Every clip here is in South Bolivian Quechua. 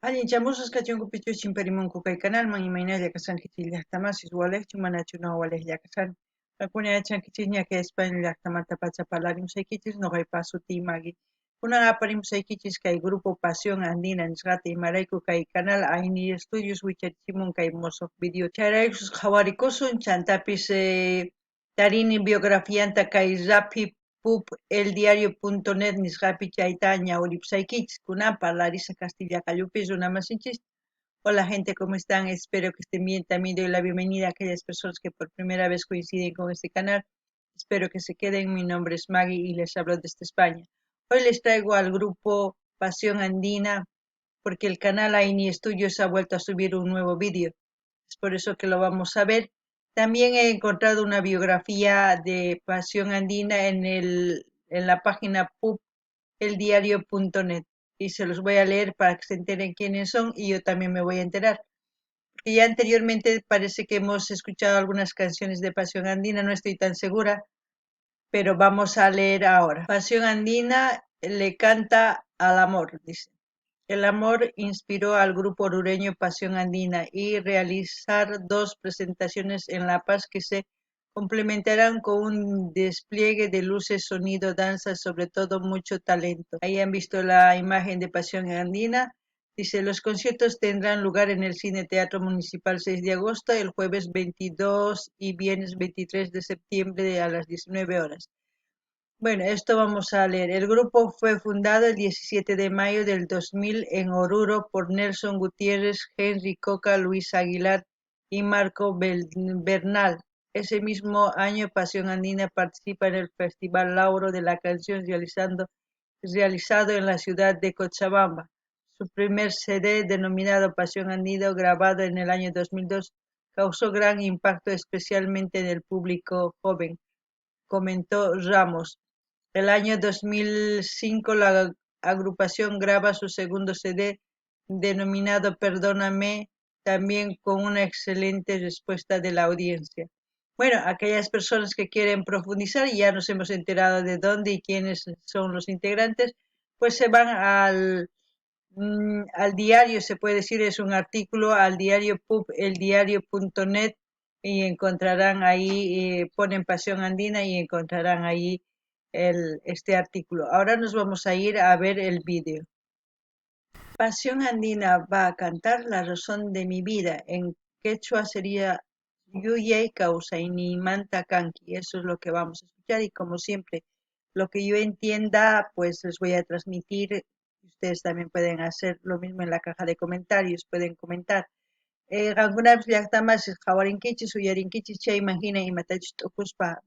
Allinchamusqas kachunkupichu chimparimunku kay kanalman imaynalla kashankichis llaqtamasis walejchu manachu no walejlla kashani. Qankuna yachankichisña kay España llaqtamantapacha parlarimusaykichis noqaypa sutiy Magui. Kunan aparimusaykichis kay grupo Pasión Andina nisqata imarayku kay canal Ayni Estudios wicharichimun kay mosoq video. Chayraykus qhawarikusun chantapis tarini biografianta kay raphi pup eldiario.net nisqapi chayta ñawripusaykichis. Kunan parlarisa kastilla qallupi runamasinchista. Hola gente, ¿cómo están? Espero que estén bien. También doy la bienvenida a aquellas personas que por primera vez coinciden con este canal. Espero que se queden. Mi nombre es Maggie y les hablo desde España. Hoy les traigo al grupo Pasión Andina porque el canal Aini Studios ha vuelto a subir un nuevo vídeo. Es por eso que lo vamos a ver. También he encontrado una biografía de Pasión Andina en la página pub eldiario.net y se los voy a leer para que se enteren quiénes son y yo también me voy a enterar. Porque ya anteriormente parece que hemos escuchado algunas canciones de Pasión Andina, no estoy tan segura, pero vamos a leer ahora. Pasión Andina le canta al amor, dice. El amor inspiró al grupo orureño Pasión Andina y realizar dos presentaciones en La Paz que se complementarán con un despliegue de luces, sonido, danza, sobre todo mucho talento. Ahí han visto la imagen de Pasión Andina. Dice, los conciertos tendrán lugar en el Cine Teatro Municipal 6 de agosto, el jueves 22 y viernes 23 de septiembre a las 19 horas. Bueno, esto vamos a leer. El grupo fue fundado el 17 de mayo del 2000 en Oruro por Nelson Gutiérrez, Henry Coca, Luis Aguilar y Marco Bernal. Ese mismo año, Pasión Andina participa en el Festival Lauro de la Canción realizado en la ciudad de Cochabamba. Su primer CD, denominado Pasión Andina, grabado en el año 2002, causó gran impacto, especialmente en el público joven, comentó Ramos. El año 2005 la agrupación graba su segundo CD, denominado Perdóname, también con una excelente respuesta de la audiencia. Bueno, aquellas personas que quieren profundizar, y ya nos hemos enterado de dónde y quiénes son los integrantes, pues se van al diario, se puede decir, es un artículo, al diario pub, eldiario.net, y encontrarán ahí, ponen Pasión Andina y encontrarán ahí este artículo. Ahora nos vamos a ir a ver el vídeo. Pasión Andina va a cantar La razón de mi vida. En quechua sería Yuyay Kawsaynimanta Kanki. Eso es lo que vamos a escuchar y como siempre, lo que yo entienda, pues les voy a transmitir. Ustedes también pueden hacer lo mismo en la caja de comentarios, pueden comentar. Qankunapis llaqtamasis qhawarinkichis, uyarinkichis chayman hina imatachus t'ukuspa,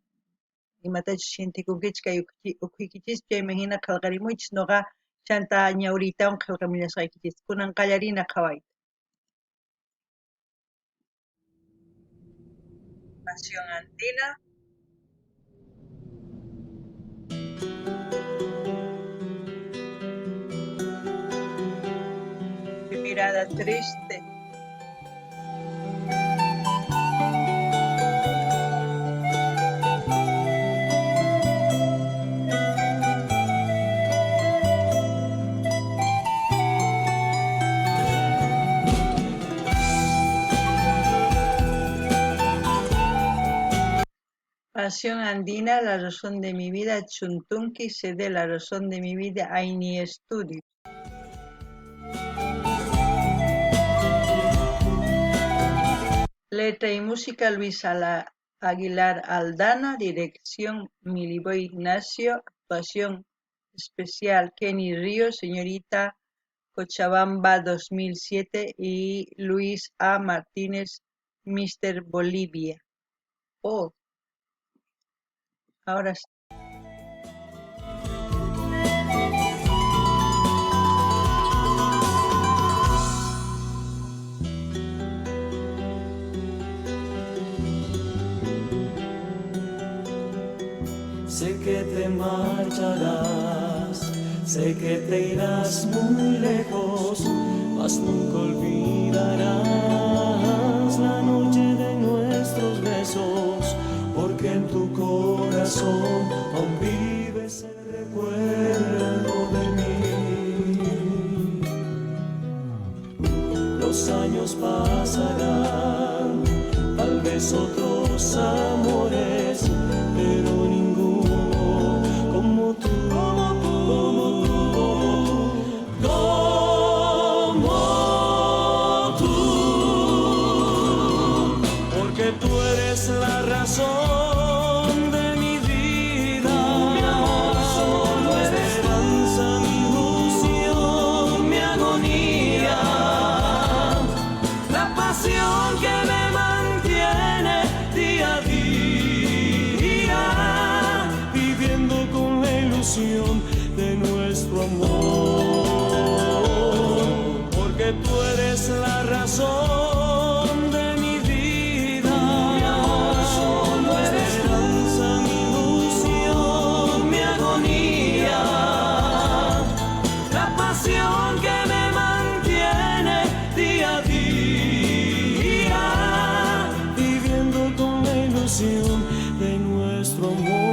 imatachus sientikunkichis kay ukhuykichis, chayman hina qhelqarimuychis, noqa chanta ñawriytawan qhelqamullasqaykichis. Kunan qallarina qhawayta. Pasión Andina. Mi mirada triste. Pasión Andina, La razón de mi vida, Chuntunki, CD, La razón de mi vida, Aini Studio. Letra y música, Luis Aguilar Aldana, dirección, Miliboy Ignacio, actuación especial, Kenny Ríos, señorita Cochabamba 2007 y Luis A. Martínez, Mister Bolivia. Oh. Ahora sí. Sé que te marcharás, sé que te irás muy lejos, mas nunca olvidarás la noche de nuestros besos, porque en tu corazón aún vives el recuerdo de mí. Los años pasarán, tal vez otros amores, pero ninguno como tú, como tú, como tú, porque tú eres la razón de mi vida, mi amor, solo esperanza, mi ilusión, mi agonía, la pasión que me mantiene día a día, viviendo con la ilusión de nuestro amor, porque tú eres la razón de mi vida, mi amor, solo esperanza, mi ilusión, mi agonía, la pasión que me mantiene día a día, viviendo con la ilusión de nuestro amor.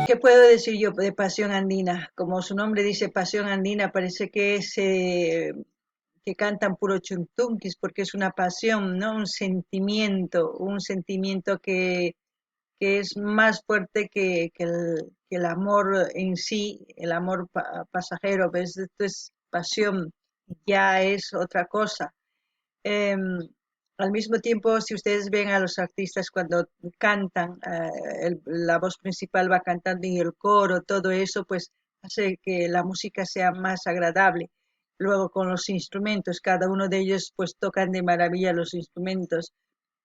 ¿Qué puedo decir yo de Pasión Andina? Como su nombre dice, Pasión Andina, parece que es que cantan puro chuntunquis, porque es una pasión, ¿no? Un sentimiento, un sentimiento que es más fuerte que el amor en sí, el amor pasajero, ¿ves? Esto es pasión, ya es otra cosa. Al mismo tiempo, si ustedes ven a los artistas cuando cantan, la voz principal va cantando y el coro, todo eso, hace que la música sea más agradable. Luego con los instrumentos, cada uno de ellos tocan de maravilla los instrumentos.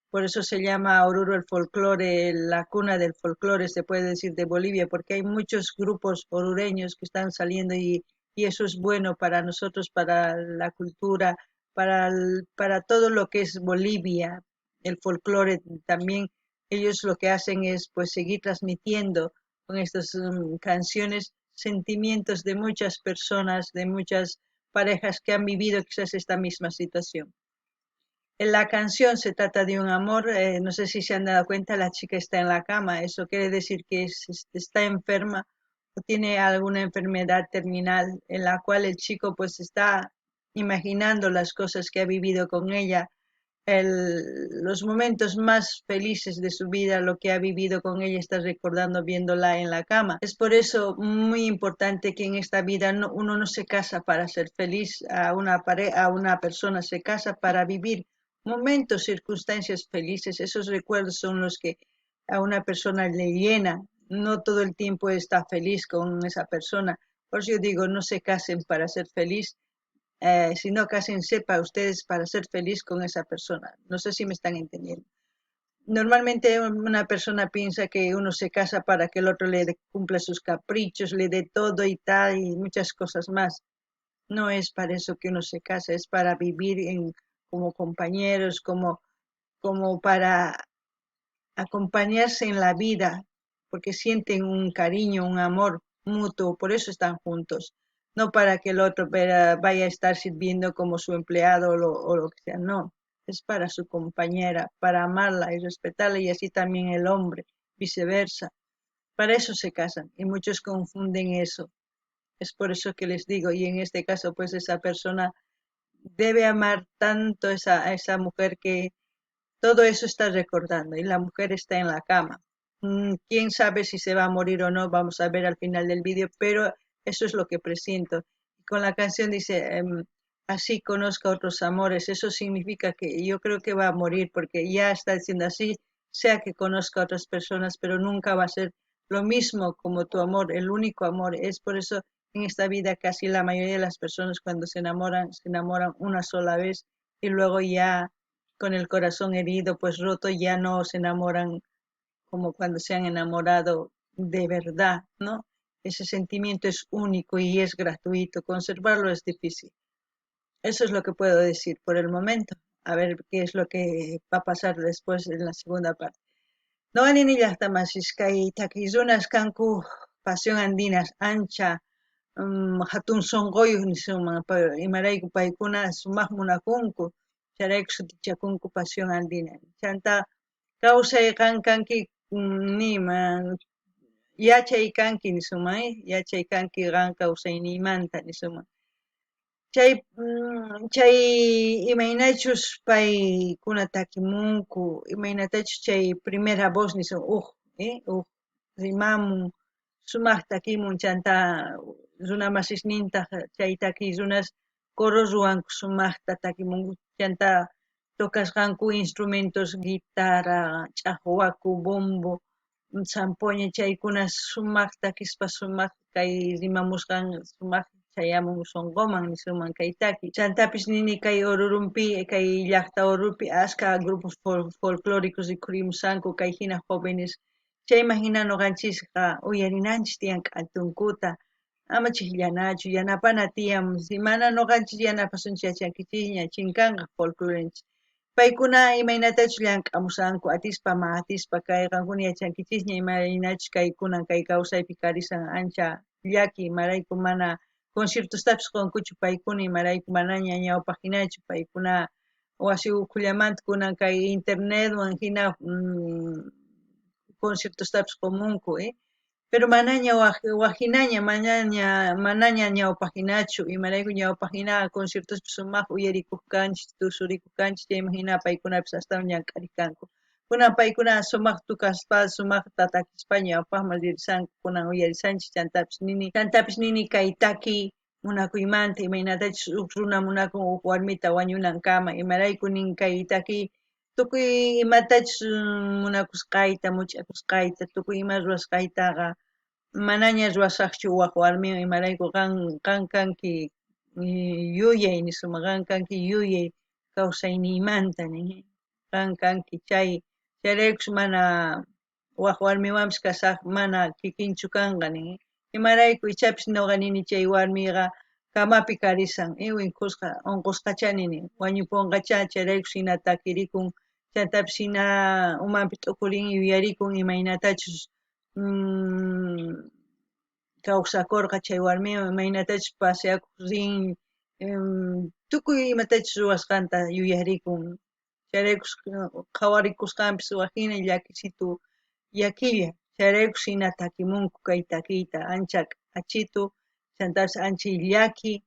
Por eso se llama Oruro el folclore, la cuna del folclore, se puede decir, de Bolivia, porque hay muchos grupos orureños que están saliendo y eso es bueno para nosotros, para la cultura, para todo lo que es Bolivia, el folclore también. Ellos lo que hacen es seguir transmitiendo con estas canciones sentimientos de muchas personas, de muchas parejas que han vivido quizás esta misma situación. En la canción se trata de un amor, no sé si se han dado cuenta, la chica está en la cama, eso quiere decir que está enferma o tiene alguna enfermedad terminal en la cual el chico está imaginando las cosas que ha vivido con ella, los momentos más felices de su vida, lo que ha vivido con ella, está recordando viéndola en la cama. Es por eso muy importante que en esta vida uno no se casa para ser feliz a una a una persona, se casa para vivir momentos, circunstancias felices. Esos recuerdos son los que a una persona le llena. No todo el tiempo está feliz con esa persona. Por eso yo digo, no se casen para ser feliz, sino cásense para ustedes, para ser feliz con esa persona. No sé si me están entendiendo. Normalmente una persona piensa que uno se casa para que el otro le cumpla sus caprichos, le dé todo y tal, y muchas cosas más. No es para eso que uno se casa, es para vivir como compañeros, como para acompañarse en la vida, porque sienten un cariño, un amor mutuo, por eso están juntos. No para que el otro vaya a estar sirviendo como su empleado o lo que sea, no. Es para su compañera, para amarla y respetarla, y así también el hombre, viceversa. Para eso se casan, y muchos confunden eso. Es por eso que les digo, y en este caso, esa persona debe amar tanto a esa mujer que todo eso está recordando, y la mujer está en la cama. Quién sabe si se va a morir o no, vamos a ver al final del vídeo, pero eso es lo que presiento. Con la canción dice, así conozca otros amores. Eso significa que yo creo que va a morir, porque ya está diciendo así, sea que conozca a otras personas, pero nunca va a ser lo mismo como tu amor, el único amor. Es por eso en esta vida casi la mayoría de las personas cuando se enamoran, se enamoran una sola vez y luego ya con el corazón herido, roto, ya no se enamoran como cuando se han enamorado de verdad, ¿no? Ese sentimiento es único y es gratuito, conservarlo es difícil. Eso es lo que puedo decir por el momento. A ver qué es lo que va a pasar después en la segunda parte. No ani ni llaqta masis kay taki runas kanku pasión andinas ancha, hatun sonqoyuq nisunman, imarayku paykuna sumaq munakunku, chayrayku sutichakunku pasión andina. Chanta kawsay qan kanki, nima, yachay kanki nisunman, yachay kanki qan kawsayniymanta nisunman. Chay imaynachus paykuna takimunku, imaynatachus chay primera voz nisun uj uj rimamun, sumaq takimun, chanta runamasisnintaj chay takiy runas coro ruwanku sumajta takimunku, chanta tocasqanku instrumentos guitarra, ch'ajwaku, bombo, zampoña, chaykuna sumaq takispa sumaq kay rimamusqan sumaq chayamun sonqoman nisunman kay taki. Chantapis nini kay Orurumpi, kay llajta Orurupi ashka grupos folclóricos rikhurimusanku kay jina jóvenes, chayman jina noqanchisqa uyarinanchis tiyan k'altunkuta, ama chijllanachu, yanapana tiyan, si mana noqanchis yanapasunchis yachankichisña chinkanqa folclorenchis. Paykuna imaynatachus llank'amusanku atispa ma atispa kay qankuna yachankichisña imaynachus kaykunan kay kawsaypi karisan ancha llaki, imarayku mana conciertostapis qonkuchu paykuna, imarayku manaña ñawpaq jinachu paykuna wasi ukhullamanta kunan kay internetwan jina conciertostapis qomunku, pero manaña wajinaña, manaña ñawpaq jinachu, imarayku ñawpaq jina conciertospi sumaq uyarikuq kanchis, tusurikuq kanchis, chayman jina paykunapis astawan llank'arik kanku. Kunan paykuna sumaq tukaspa, sumaqta takispa ñawpaqman ririsanku, kunan uyarisanchis, chantapis nini kay takiy munakuymanta, imaynatachus uj runa munakun uj warmita wañunankama, imarayku nin kay takiy tukuy imatachus munakusqayta, much'akusqayta, tukuy ima ruwasqaytaqa manaña ruwasaqchu waj warmiwan, imarayku qan kanki yuyay nisuma, qan kanki yuyay kawsayniymanta, nin, qan kanki chay, chayraykus mana waj warmiwanpis kasaj mana kikinchu kanqa, nin, imarayku ichapis noqa nini chay warmiqa kamapi karisan, winkhusqa onqosqachá nini, wañuponqachá, chayraykus jina takirikun, chantapis jina umanpi t'ukurin yuyarikun imaynatachus kawsakorqa chay warmiwan, imaynatachus paseakuq rin, tukuy imatachus ruwasqanta yuyarikun, chayraykus qhawarikusqanpis wajina llakisitu llakilla, chayraykus jina takimunku kay takiyta, ancha k'achitu, chantapis ancha llaki,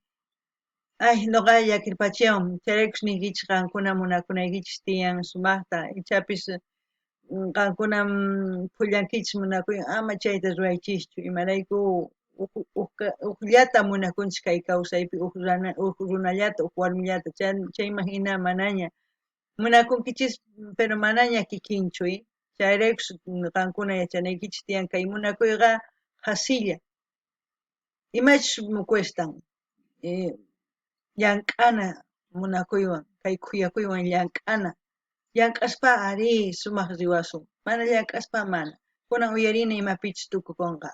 ay noqa llakirpachiwan, chayraykus niykichis qankuna munakunaykichis tiyan sumaqta, ichapis qankuna phullankichis munakuy, ama chayta ruwaychischu, imarayku ujllata munakunchis kay kawsaypi, uj runallata, uj warmillata, chayman jina manaña munakunkichis, pero manaña kikinchu, chayraykus qankuna yachanaykichis tiyan kay munakuyqa qhasilla, imachus cuestan, llank'ana munakuywan, kay khuyakuywan llank'ana, llank'aspa ari sumaq riwasun, mana llank'aspa mana, kunan uyarina imapichus tukukunqa.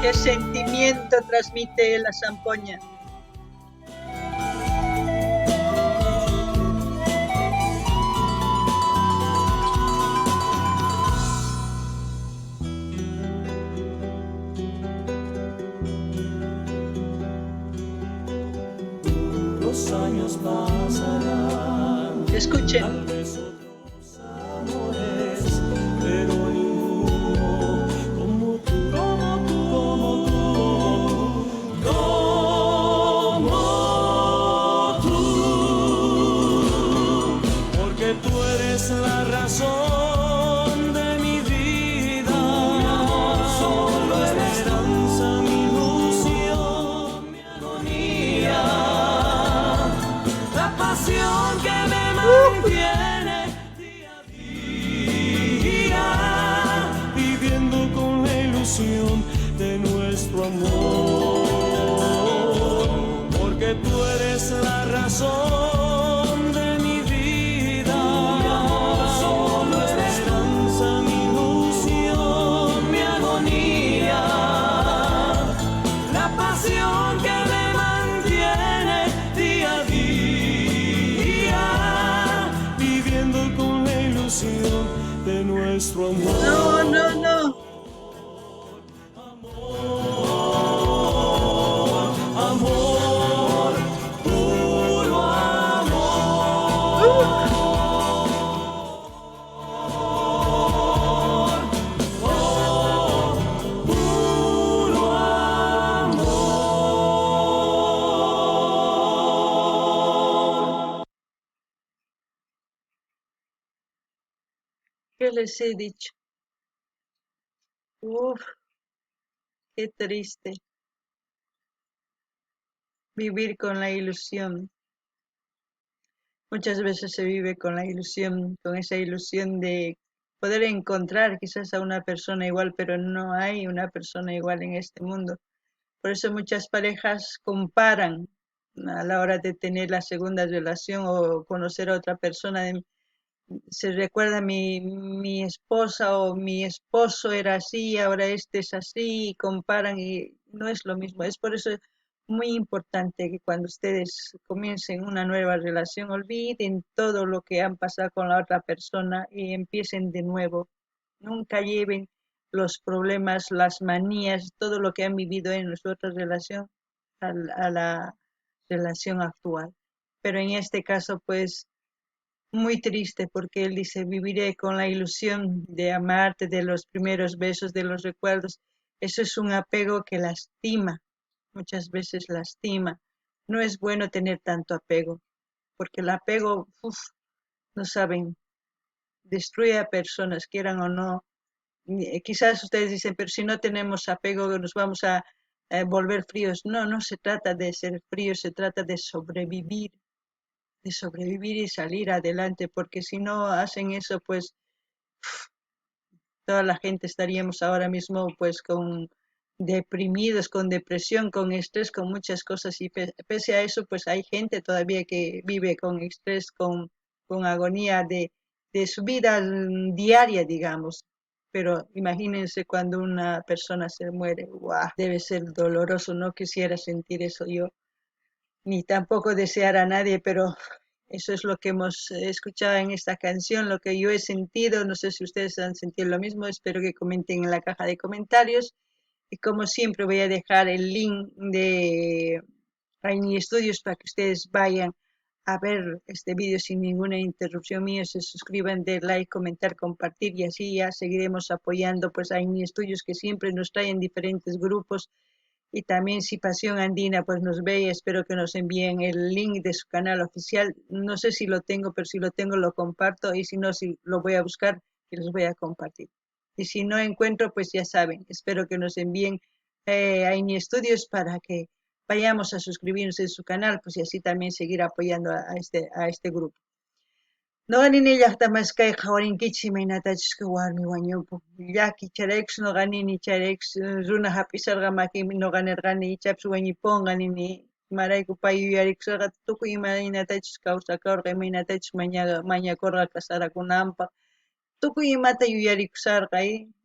¿Qué sentimiento transmite la zampoña? Los años pasarán. Escuchen. Tal vez otros amores, pero ninguno como tú, como tú, como tú, como tú. Porque tú eres la razón de mi vida. Mi amor, solo esperanza, mi ilusión, mi agonía. La pasión que me mantiene día a día, viviendo con la ilusión de nuestro amor. Porque tú eres la razón de mi vida. Mi amor, solo esperanza, mi ilusión, mi agonía. La pasión que me mantiene día a día, viviendo con la ilusión de nuestro amor. No, no, no. Amor. les he dicho. Uf, qué triste vivir con la ilusión. Muchas veces se vive con la ilusión, con esa ilusión de poder encontrar quizás a una persona igual, pero no hay una persona igual en este mundo. Por eso muchas parejas comparan a la hora de tener la segunda relación o conocer a otra persona. Se recuerda mi esposa o mi esposo era así, ahora este es así, y comparan y no es lo mismo. Es por eso muy importante que cuando ustedes comiencen una nueva relación, olviden todo lo que han pasado con la otra persona y empiecen de nuevo. Nunca lleven los problemas, las manías, todo lo que han vivido en su otra relación a la relación actual. Pero en este caso, muy triste, porque él dice, viviré con la ilusión de amarte, de los primeros besos, de los recuerdos. Eso es un apego que lastima, muchas veces lastima. No es bueno tener tanto apego, porque el apego, uf, no saben, destruye a personas, quieran o no. Quizás ustedes dicen, pero si no tenemos apego nos vamos a volver fríos. No, no se trata de ser fríos, se trata de sobrevivir, de sobrevivir y salir adelante, porque si no hacen eso, toda la gente estaríamos ahora mismo, con deprimidos, con depresión, con estrés, con muchas cosas, y pese a eso, hay gente todavía que vive con estrés, con agonía de su vida diaria, digamos. Pero imagínense cuando una persona se muere, ¡guau! Debe ser doloroso, no quisiera sentir eso yo, ni tampoco desear a nadie, pero eso es lo que hemos escuchado en esta canción, lo que yo he sentido, no sé si ustedes han sentido lo mismo, espero que comenten en la caja de comentarios. Y como siempre voy a dejar el link de Ayni Studios para que ustedes vayan a ver este vídeo sin ninguna interrupción mía, se suscriban, den like, comentar, compartir, y así ya seguiremos apoyando a Ayni Studios, que siempre nos traen diferentes grupos. Y también si Pasión Andina nos ve, y espero que nos envíen el link de su canal oficial. No sé si lo tengo, pero si lo tengo lo comparto, y si no, si lo voy a buscar y los voy a compartir. Y si no encuentro, ya saben, espero que nos envíen a Ayni Studios para que vayamos a suscribirnos en su canal, y así también seguir apoyando a este grupo. Noqa nini llaqta maskay qhawarinkichis imaynatachus warmi wañupun. Llaki chayraykus noqa nini, chayraykus runa hap'isarqa makinpi noqa nirqani ichapis wañupunqa nini, imarayku pay yuyarikusarqa tukuy imaynatachus kawsakurqa, imaynatachus mañakurqa kasarakunanpaq, tukuy imata yuyarikusarqa,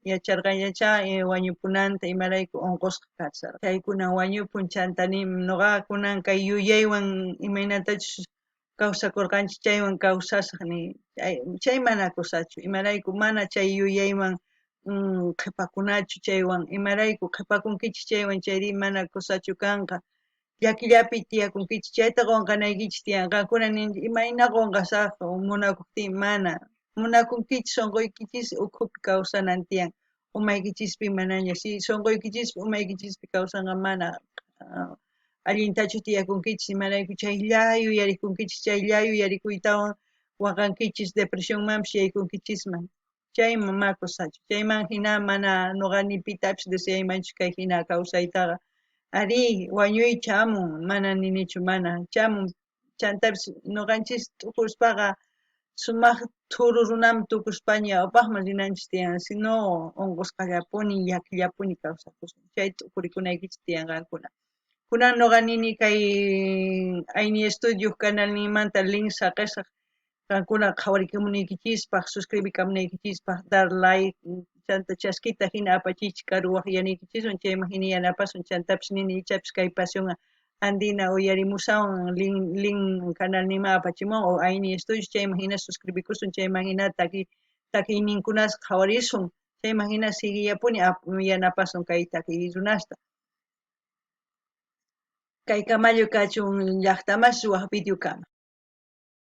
yacharqañachá wañupunanta, imarayku unqusqa kasarqa. Chaykuna wañupun, chanta nin noqa kunan kay yuyaywan imaynatachus kawsakurqanchis chaywan kawsasaq ni, chay mana kusachu, imarayku mana chay yuyaywan, qhipakunachu chaywan, imarayku qhipakunkichis chaywan, chayri mana kusachu kanqa. Llakillapi tiyakunkichis, chayta qunqanaykichis tiyan. Qankuna nin, imayna qunqasaq munakuqtin, mana. Munakunkichis sunquykichis ukhupi kawsanan tiyan, umaykichispi manaña. Si sunquykichispi umaykichispi kawsanqa mana, allintachu tiyakunkichis, imarayku chaylla yuyarikunkichis, chaylla yuyarikuytawan waqankichis, depresionmanpis yaykunkichisman. Chayman ma kusachu, chayman hina mana noqa ni pitapis deseaymanchu kay hina kawsaytaqa. Arí, wañuy chamun, mana ninichu mana, chamun, chantapis noqanchis t'ukuspaqa sumaq thuru runam tukuspaña upaqman rinanchis tiyan, si no unqusqallapuni, llakillapuni kawsakusun. Chay t'ukurikunaykichis tiyan qankuna. Kunan noqa nini kay Ayni Studios canalninmanta link saqesaq qankuna qhawarikamunaykichispaq, suscribikamunaykichispaq, dar like, chanta chaskita hina apachichis karu waqyanaykichiswan, chayman hina yanapasun, chantapis nini ichapis kay Pasión Andina uyarimusawan link canalninman apachimuwan o Ayni Studios, chayman hina suscribikusun, chayman hina takiyninkunas qhawarisun, chayman hina siguiyapuni yanapasun kay takiy runasta. Kay kamallo kachun llaqta mas waj video kama.